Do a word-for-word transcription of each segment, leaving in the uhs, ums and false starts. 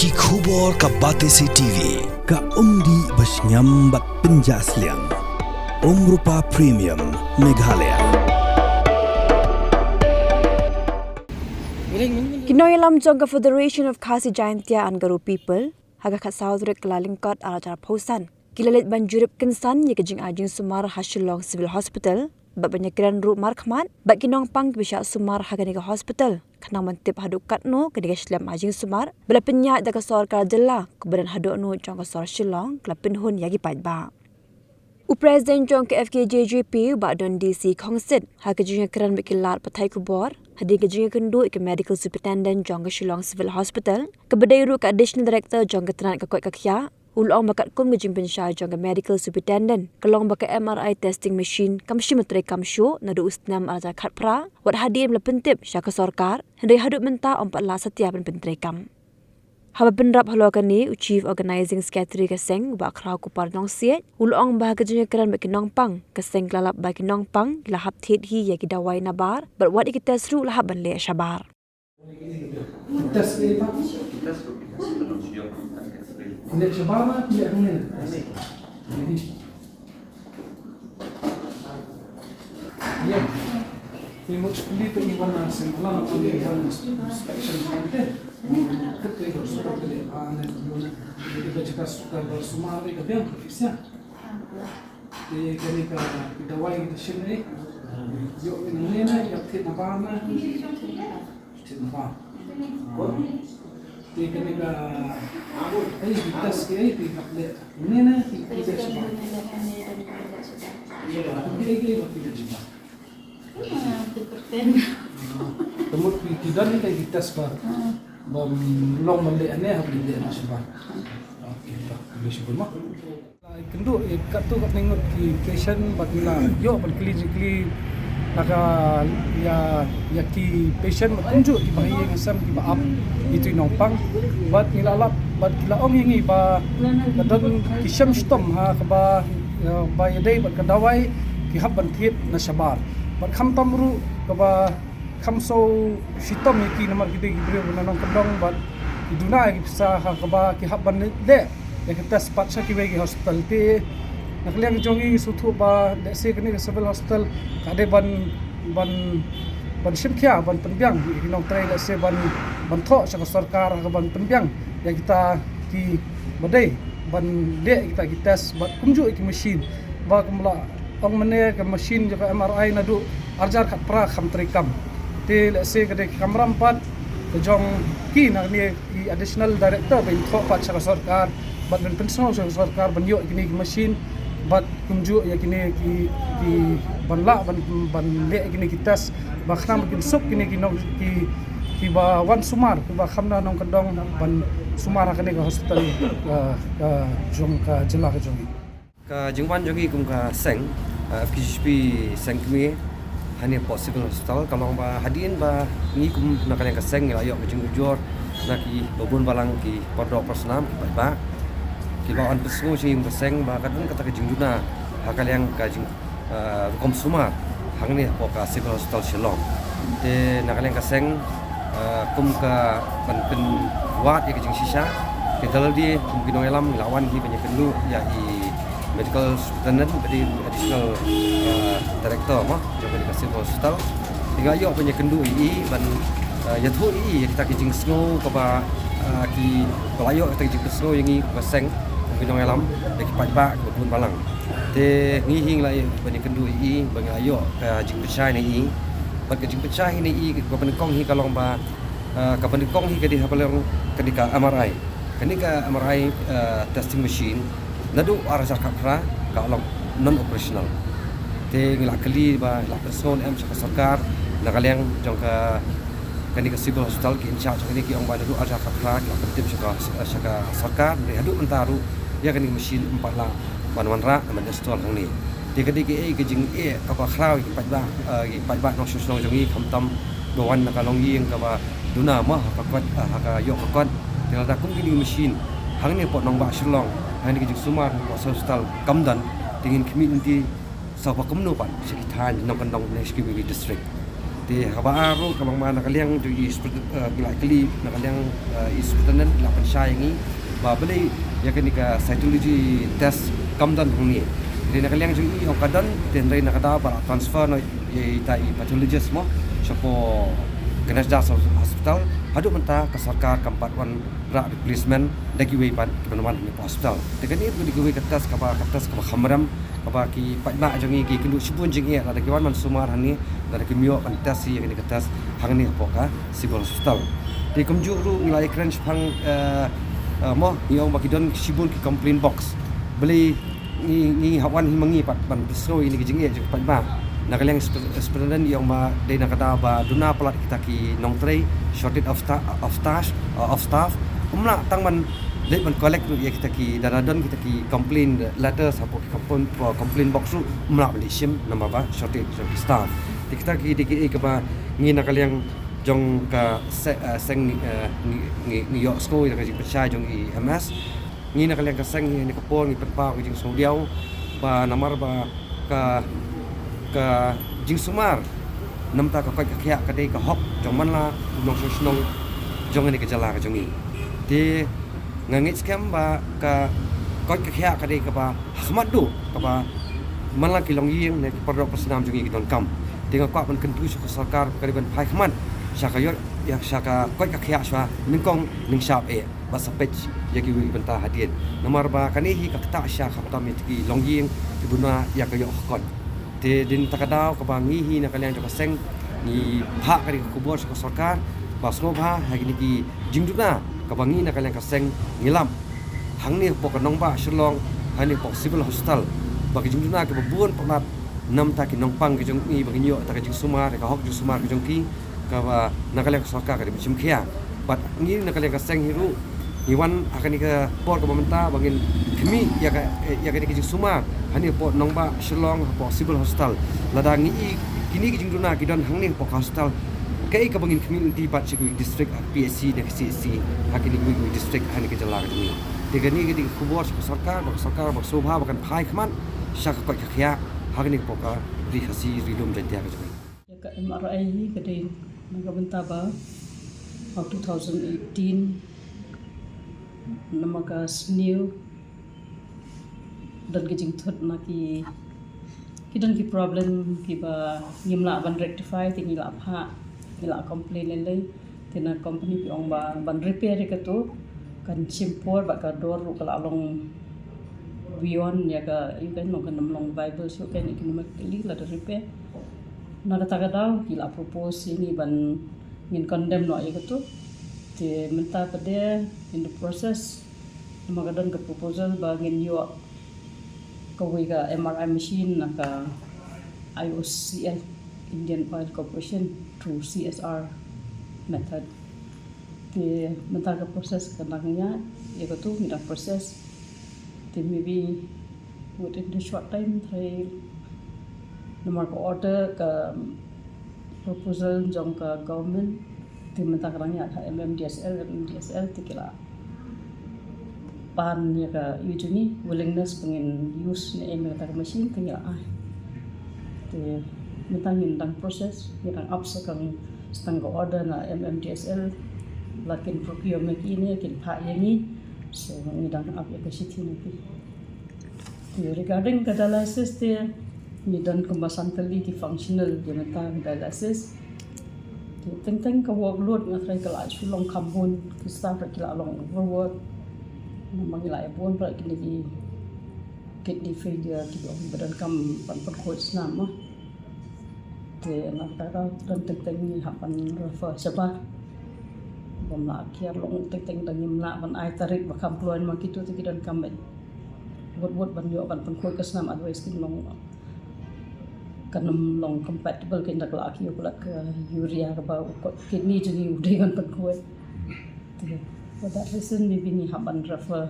Ki khubor ka Batesi T V. Ka umdih ba shngiam bad pynjah sliang. Umrupa Premium Meghalaya. Ki nongïalam jong ka Federation of Khasi Jaintia and Garo People ha ka khatsaw tarik Kyllalyngkot arhajar arphew san ki la leit ban jurip kynsan ïa ka jingai jingsumar ha Shillong Civil Hospital bad ban ïakren ruh markhmat bad ki nongpang kiba shah sumar ha kane ka hospital, khnang ban tip haduh katno kane ka shlem ai jingsumar ba la pynïaid da ka sorkar jylla, kaba don haduh noh jong ka sor Shillong ka la pynhun ïa ki paidbah. U President jong ka F K J G P, Bah Dundee C Khongsit, ha ka jingïakren bad ki lad pathai khubor hadien ka jingïakynduh ïa ka Medical Superintendent jong ka Shillong Civil Hospital, kaba dei ruh ka Additional Director jong ka tnat ka koit ka khiah, u la ong ba katkum ka jingpynshai jong ka Medical Superintendent, ka long ba ka M R I testing machine kam shym la treikam shuh naduh u snem arhajar khatphra, wat hadien ba la pyntip sha ka sorkar, hynrei haduh mynta ym pat lah satia ban pyntreikam. Haba bynrap halor kane, u Chief Organising Secretary ka seng, Bah Khrawkupar Nongsiej, u la ong ba ha ka jingïakren bad ki nongpang, ka seng ka la lap ba ki nongpang ki la hap thied hi ïa ki dawai nabar bad wat ïa ki test ruh la hap ban leh shabar. Test leh ba? Leh shabar ma leh hangne? Ïa. Te mut kuli te i wan na seng, la na kuli i wan na inspection te. Kut te i wan super te, ah, ne, ne, ne, ne, ne, ne, ne, sumar te ka biang ka fix ïa. Te kane ka dawai kita shim ne. Ïoh ne, ne, ne, ïa te na ba na. Te na ba. Te kane ka, eh, ki test ki, eh, ki hap leh. Ne, ne, ki, ki test ba. Ki, ki, ki, ki test ba. Te mut ki, ki don ne ki test ba. Ba, mm, long ban leh ne, hap leh ne, na shi ba. Okay, ba, leh shi ba ma. Kynduh ïa katto katne ngut ki patient bad ngi la ïoh ban kylli jingkylli na ka ïa, ïa ki patient bad kumjuh ki bahaïing hasem kiba ap ïa ki nongpang bad ngi la lap bad ki la ong ïa ngi ba ka don ki shem shitom ha kaba, ïa, ba ïadei bad ka dawai ki hap ban thied na shabar bad khamtam ruh kaba kham shu shitom ïa ki namar ki dei ki briew na nongkyndong bad ki duna ïa ki pisa ha kaba ki hap ban leh ïa ki test pat sha kiwei ki hospital. Te na ka liang jong ngi sngewthuh ba lehse kane ka civil hospital ka dei ban, ban, ban shim khia ban pynbiang ïa ki nongtrei, lehse ban, ban thoh sha ka sorkar ha ka ban pynbiang ïa kita kiba dei ban leh ïa kita ki test bad kumjuh ïa ki machine ba kumba la ong mynne ka machine jong ka M R I naduh arhajar khatphra kam treikam. Te lehse ka dei ka kamram pat ka jong ki na kane ki additional director ban thoh pat sha ka sorkar bad ban pynsngew sha ka sorkar ban ïoh ïa kine ki machine bad kumjuh ïa kine ki, ki ban lah ban, ban leh ïa kine ki test ba khnang ba kin suk kine ki nong, ki, kiba wan sumar, kiba kham da nongkyndong ban sumar ha kane ka hospital, eh, eh, jong ka jylla ka jong ngi. Ka jingwan jong ngi kum ka seng, eh, F K J G P seng kmie, hangne hapoh Civil Hospital, ka long ba hadien ba ngi kum na ka liang ka seng ngi la ïoh ka jingujor na kiba bun balang ki pardoh parsnam, ki paidbah, kiba wan pynsngew sha ngi kum ka seng ba ka don kata ka jingduna ha ka liang ka jing, eh, rukom sumar hangne hapoh ka Civil Hospital Shillong. Te na ka liang ka seng, eh, kum ka ban pynwad ïa ka jingshisha, te da lade kum ki nongïalam ngi la wan hi ban ïakynduh ïa i Medical Superintendent, ka dei Additional, eh, Director mo jong ka Civil Hospital. Te ngi la ïoh ban ïakynduh ïa i ban, eh, ïathuh ïa i ïa kita ki jingsngew kaba, eh, kiba la ïoh kita ki jingpynsngew ïa ngi kum ka seng, kum ki nongïalam, da ki paidbah kiba bun balang. Te ngi hi ngi la ïoh ban ïakynduh ïa i ba ngi la ïoh ka jingpynshai na i. Bad ka jingpynshai na i kaba nyngkong hi ka long ba, eh, kaba nyngkong hi ka dei ha ba long ka dei ka M R I. Kane ka M R I, eh, testing machine naduh arhajar khatphra ka long non operational. Te ngi la kylli ba la pynsngew ne em sha ka sorkar na ka liang jong ka, kane ka Civil Hospital, ki in charge jong kane ki ong ba naduh arhajar khatphra ki la pyntip sha ka, sha ka sorkar, hynrei haduh mynta ruh ïa kane ka machine ym pat lah ban wanrah ban install hangne. Te ka dei kaei ka jingeh kaba khraw ïa ki paidbah, eh, ki paidbah nongshong shnong jong ngi, khamtam ba wan na ka longïing kaba duna ma ha ka kot, eh, ha ka ïoh ka kot. Te lada kum kine ki machine hangne hapoh nongbah Shillong, hangne ka jingsumar hapoh Civil Hospital kam don, te ngin khmih lynti sa ba kumno pat sha ki thaiñ nongkyndong ne sha kiwei ki district. Te haba ar ruh ka long ba na ka liang jong i Superintendent, eh, ngi la kylli, na ka liang, eh, i Superintendent la pynshai ïa ngi ba balei ïa kane ka cytology test kam don hangne. Te na ka liang jong i ong ka don, te hynrei na ka daw ba la transfer noh ïa ita i pathologist mo shapoh Ganesh Das Hospital. Haduh mynta ka sorkar kam pat wanrah replacement da kiwei pat kiban wan hangne hapoh hospital. Te kane ka dei kawei ka test kaba, ka test kaba kham rem, kaba ki paidbah jong ngi ki kynduh shibun jingeh lada ki wan ban sumar hangne, lada kim ïoh ban test ïa kane ka test hangne hapoh ka Civil Hospital. Te kumjuh ruh ngi la ïakren shaphang, eh, eh, mo, ngi ong ba ki don shibun ki complaint box. Balei ngi, ngi hap wan hi ma ngi pat ban pynsngew ïa kine ki jingeh jong ki paidbah. Na ka liang Super-, Superintendent i ong ba dei na ka daw ba duna palat kita ki nongtrei, shortage of sta-, of staff, uh, of staff. Ym lah tang ban leit ban collect ruh ïa kita ki, lada don kita ki complaint letters hapoh ki complaint, uh, complaint box ruh ym lah ban leit shim namar ba shortage jong ki staff. Te kita ki dei kiei kaba ngi na ka liang jong ka se-, uh, seng, uh, ngi, ngi, ngi ïohsngew ïa ka jingpynshai jong i M S. Ngi na ka liang ka seng hi ha kane ka por ngi pynpaw ka jingsngewdiaw ba namar ba ka, ka jingsumar na bynta ka koit ka khiah ka dei ka hok jong man la u nongshong shnong jong kane ka jylla ka jong ngi. Te nga ngeit skhem ba ka koit ka khiah ka dei kaba ha khmat duh kaba man la ki longïing ne ki paralok parasnam jong ngi ki donkam. Te nga kwah ban kyntu sha ka sorkar ka dei ban phai khmat sha ka ïoh ïa sha ka koit ka khiah shuwa nyngkong nyngshap eh. Ba sa peit ïa kiwei ki bynta hadien. Namar ba kane hi ka ktah sha khamtam ïa ki longïing kiba duna ïa ka ïoh ka kot. Te dei na kata ka daw kaba ngi hi na ka liang jong ka seng ngi phah kane ka khubor sha ka sorkar ba sngewbha ha kine ki jingduna kaba ngi na ka liang ka seng ngi lap hangne hapoh ka nongbah Shillong, hangne hapoh Civil Hospital, ba ki jingduna kiba bun palat na bynta ki nongpang ki jong ngi ba ngin ïoh ïa ka jingsumar, ka hok jingsumar ki jong ki, kaba na ka liang ka sorkar ka dei ban shim khia. Bad ngi na ka liang ka seng hi ruh ngi wan ha kane ka por kaba mynta ba ngin khmih ïa ka, ïa kane ka jingsumar hangne hapoh nongbah Shillong hapoh Civil Hospital. Lada ngi i kine ki jingduna ki don hangne hapoh ka hospital, kaei kaba ngin khmih lynti pat sha kiwei ki district, ha P H C ne ka C H C, ha kine kiwei kiwei ki district ha kane ka jylla ka jong ngi. Te kane ka dei ka khubor sha ka sorkar, ba ka sorkar ba sngewbha ba kan phai khmat sha ka koit ka khiah ha kane hapoh ka Ri Khasi Ri Lum Jaiñtia ka jong ngi. Ïa ka M R I hi ka dei na ka bynta ba ha two thousand eighteen, namar ka sniew don ka jingthut na ki, ki don ki problem kiba ngim lah ban rectify, te ngi la phah, ngi la complain lei lei. Te na company ki ong ba ban repair ïa kato kan shim por bad ka dor ruh ka la long beyond ïa ka, ïa ka, nong kan ym long viable shuh kan economically lada repair. Na kata ka daw ki la propose ïa ngi ban ngin condemn noh ïa kato. Te mynta pat de in the process, namar ka don ka proposal ba ngin ïoh kawei ka M R I machine na ka I O C L, Indian Oil Corporation, through C S R method. Te mynta ka process ka dang ïaid, ïa kato ngi dang process. Te maybe within the short time, te namar ka order, ka proposal jong ka government, te mynta ka dang ïaid ha M M D S L, M M D S L te ki la pan ïa ka, ïa jong ngi willingness ba ngin use ne em ïa kata ka machine, te ngi la ai. Te mynta ngin dang process, ngin dang ap sa kawei, sa tang ka order na M M D S L, la kin procure ma ki ne kin phah ïa ngi. So ngi dang ap ïa ka shithi na ki. Te regarding ka dialysis te ngi don kumba san tylli ki functional, ïa mynta ka dialysis. Te teng teng ka workload nga tharai ka la shu long kham bun, ki staff ruh ki la long overwork. Namar ngi la ïa bun ruh kine ki kidney failure kiba ong ba donkam ban pynkhuid snam mo. Te na kata ka don teng teng ngi hap ban refer shabar. Bym lah kiar long teng teng, dang ngim lah ban ai tarik ba kham kloi namar kito te ki donkam bad wut wut ban ïoh ban pynkhuid ka snam, otherwise kin long, kan ym long compatible, kin da ka la kiew ka la ka urea kaba u kot kidney jong ngi u dei ban pynkhuid. Te for that reason maybe ngi hap ban refer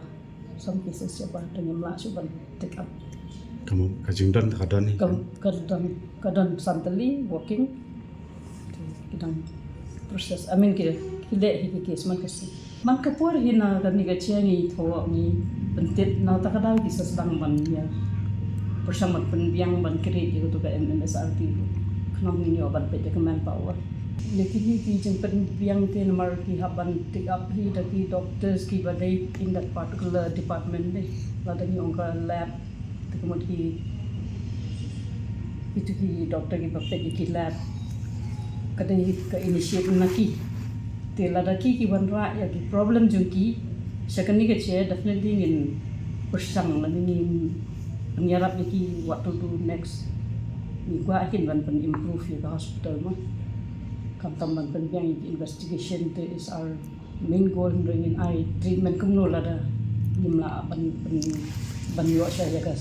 some cases shabar, dang ngim lah shuh ban take up. Ka mo, ka jingdon ka don hi. Ka, ka don, ka don san tylli working. Te ki dang process, I mean ki, ki leh hi ki case man ka sngi. Man ka por hi na kane ka jingïathoh ngi pyntip, na kata ka daw ki sa sdang ban ïa pyrshang ban pynbiang ban create ïa kato ka M M S R P ruh. Ngam ngi ïoh ban peit ïa ka manpower. Ïa kine ki jingpynbiang te namar ki hap ban take up hi da ki doctors kiba dei in that particular department de. Lada ngi ong ka lab te ka mut ki, kitu ki doctor kiba peit ïa ki lab, ka dei ka initiate na ki. Te lada ki ki wanrah ïa ki problem jong ki sha kane ka chair, definitely ngin pyrshang lane ngin pynïarap ïa ki what to do next. Ngi kwah kin ban pyn improve ïa ka hospital mo. Khamtam ban pynbiang ïa ki investigation te is our main goal, hynrei ngin ai treatment kumno lada ngim lah ban, ban, ban ïoh shuwa ïa ka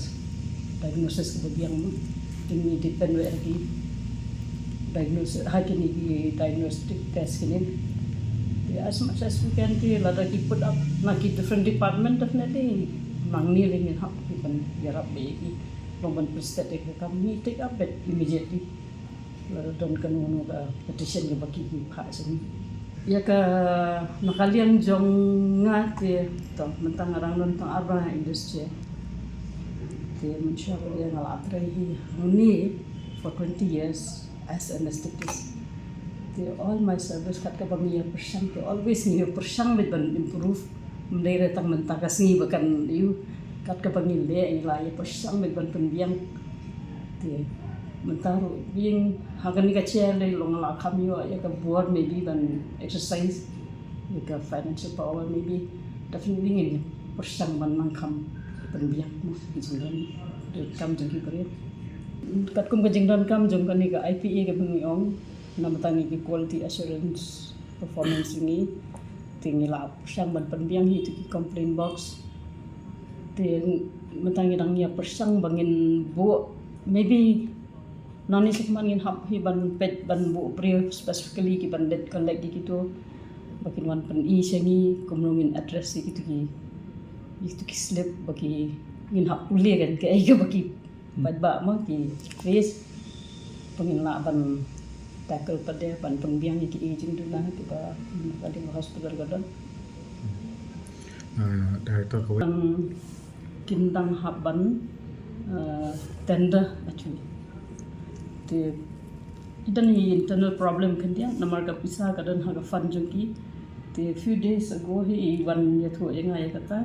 diagnosis kaba biang mo. Te ngi depend wei ha ki diagnosis, ha kine ki diagnostic test kine. Te as much as we can, te lada ki put up na ki different department, definitely nangne ruh ngin hap ki ban ïarap beit ïa ki. Long ban pynstet ïa ka kam, ngi take up beit immediately. Lada don kano kano ka petition kaba ki, ki phah sha ngi. Ïa ka, na ka liang jong nga te, to, mynta nga dang don tang arphew nine years te. Te mynshuwa ka liang nga la trei hi hangne for twenty years as anesthetist. Te all my service, kat kaba ngi ïa pyrshang, te always ngi ïa pyrshang beit ban improve. Ym dei re tang mynta ka sngi ba kan ïoh, kat kaba ngi leh ngi la ïa pyrshang beit ban pynbiang. Te mynta ruh biang ha kane ka chair lei, long la kham ïoh ïa ka bor maybe ban exercise ïa ka financial power, maybe definitely ngin pyrshang ban nang kham pynbiang mo ki jingdonkam jong ki briew. Katkum ka jingdonkam jong kane ka I P A kaba ngi ong, namar tang ïa ki quality assurance performance jong ngi. Te ngi la pyrshang ban pynbiang hi ïa ki complaint box. Te mynta ngi dang ïa pyrshang ba ngin buh, maybe nangne shakhmat ngin hap hi ban peit ban buh briew specifically ki ban leit collect ïa kitu, ba kin wan pyni sha ngi kumno ngin address ïa kitu ki, ïa kitu ki slip, ba ki, ngin hap pule kan kaei kaba ki paidbah mo ki face, ba ngin lah ban tackle pat de ban pynbiang ïa ki jingduna kiba, mm, ka dei ka hospital ka don. Ah, director ka wei. Dang, kin dang hap ban, ah, tender actually. Te i don hi internal problem khyndiat namar ka pisa ka don ha ka fund jong ki. Te few days ago hi i wan ïathuh ïa nga ïa kata,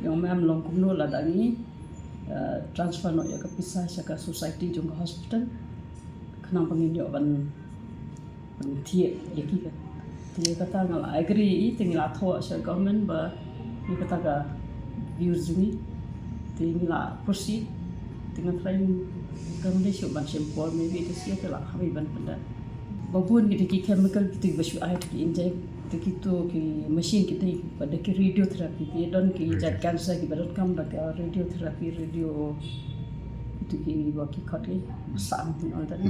ïa nga, mem, long kumno lada ngi, ah, transfer noh ïa ka pisa sha ka society jong ka hospital, khnang ba ngin ïoh ban, ban thied ïa ki ka. Te ïa kata nga la agree i, te ngi la thoh sha government ba ïa kata ka views jong ngi. Te ngi la proceed. Te nga try, kam dei shuh ban shim por, maybe this year te la hap ban pynda. Ba bun ki dei ki chemical ki dei ba shu ai ki inject, te kitu ki machine ki dei ba da ki radiotherapy, ki don ki jait cancer kiba donkam da ka radiotherapy, radio, kitu kiba ki khot ki, sang and all that.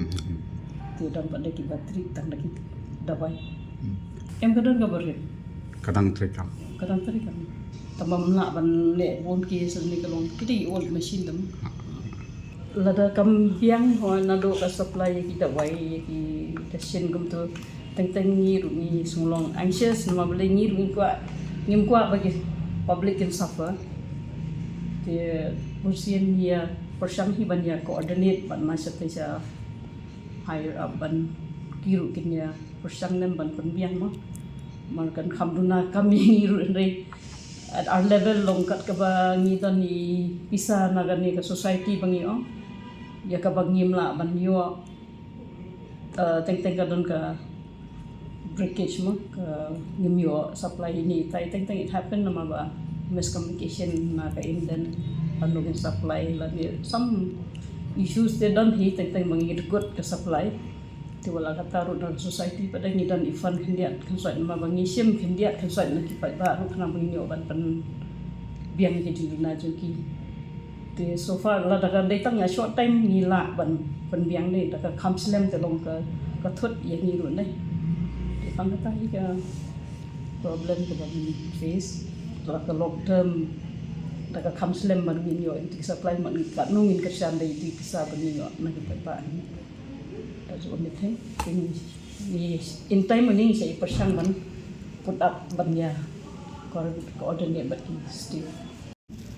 Te don pat da ki battery, tang da ki dawai. Em, ka don kaba rit. Ka dang trei kam. Ka dang trei kam. Tang ba ym lah ban leh bun ki sha kane ka long, ki dei old machine tam. Lada kam biang ho naduh ka supply ïa ki dawai, ïa ki dashin kumtu, teng teng ngi ruh ngi shu long anxious namar balei ngi ruh ngi kwah, ngim kwah ba ki public kin suffer. Te bunsien ngi ïa pyrshang hi ban ïa coordinate bad na shatei sha higher up ban ki ruh kin ïa pyrshang lem ban pynbiang mo. Namar kan kham duna kam ïa ngi ruh, hynrei at our level long kat kaba ngi don i pisa na kane ka society ba ngi ong, ïa kaba ngim lah ban ïoh, eh, teng teng ka don ka breakage mo, ka ngim ïoh supply ine itai, teng teng it happen namar ba miscommunication na ka indent, pynlong supply lane some issues te don hi, teng teng ba ngi dkut ka supply. Te wat la katta ruh na society pat de ngi don i fund khyndiat kynsoit, namar ba ngi shim khyndiat kynsoit na ki paidbah ruh khnang ba ngin ïoh ban pynbiang ki jingduna jong ki. Te so far lada ka dei tang ïa short time ngi lah ban pynbiang de, da ka kham slem te long ka, ka thut ïa ngi ruh de. Te tang kata hi ka problem kaba ngi face, da ka long term, da ka kham slem ban ngin ïoh ïa ki supply, mut ngi katno ngin kyrshan da ïa ki pisa ban ngin ïoh na ki paidbah. That's the only thing. Ngi, ngi, in time ngi sa ïa pyrshang ban put up ban ïa coor-, coordinate bad ki state.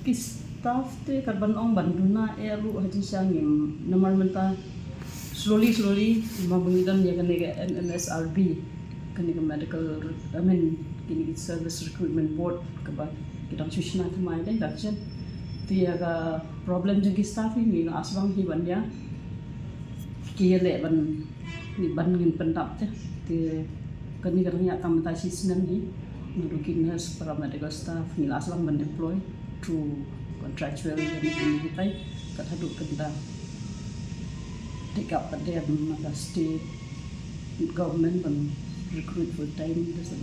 Ki staff te kat ban ong ban duna eh ruh ha jingshisha ngim, namar mynta Slowly slowly ma ba ngi don ïa kane ka M M S R B, kane ka medical, I mean, kine ki service recruitment board kaba ki dang shu shna thymmai dei, te ïa ka problem jong ki staff hi ngi la sdang hi ban ïa ki ïaleh ban, ban ngin pyndap te. Te kane ka dang ïa ka mynta shi snem hi, naduh ki nurse, paramedical staff ngi la sdang ban deploy through contractual, kane kine kitai, kat haduh kynta take up pat de na ka state government ban recruit full time te sa.